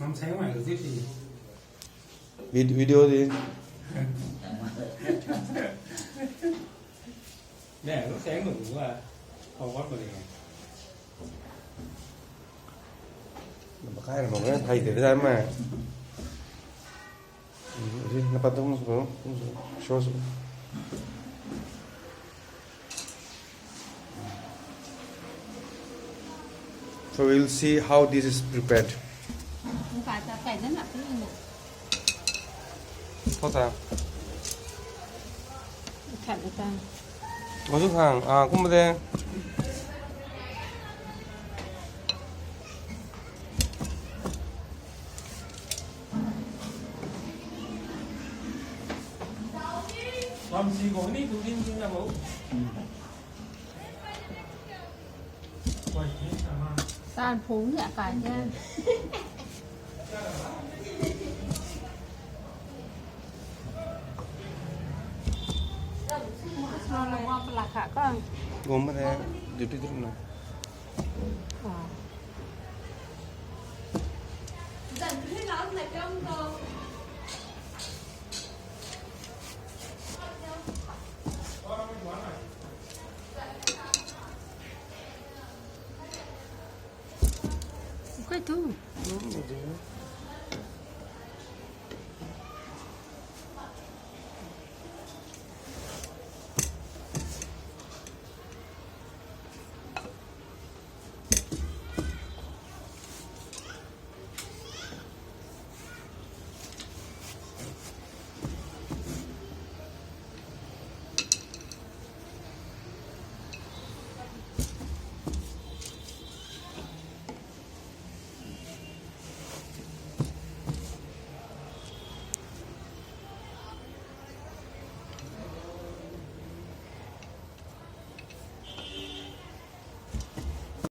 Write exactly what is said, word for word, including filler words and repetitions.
Ngam seng mai ka zip di. Vid-, video di. Ne, lu seng lu wa. Hou wat ko di. Bakai na bang hai de dai ma. Ri na pa tung su, tung su. Show su. So we'll see how this is prepared. Kata kai na na tu na. Kata. Kata ta. Mazu khang, ah, kum de. Lam si ko ni tu din din na bo. Taan phung ni akai ni. Gom de, duty tu na. Koi tu.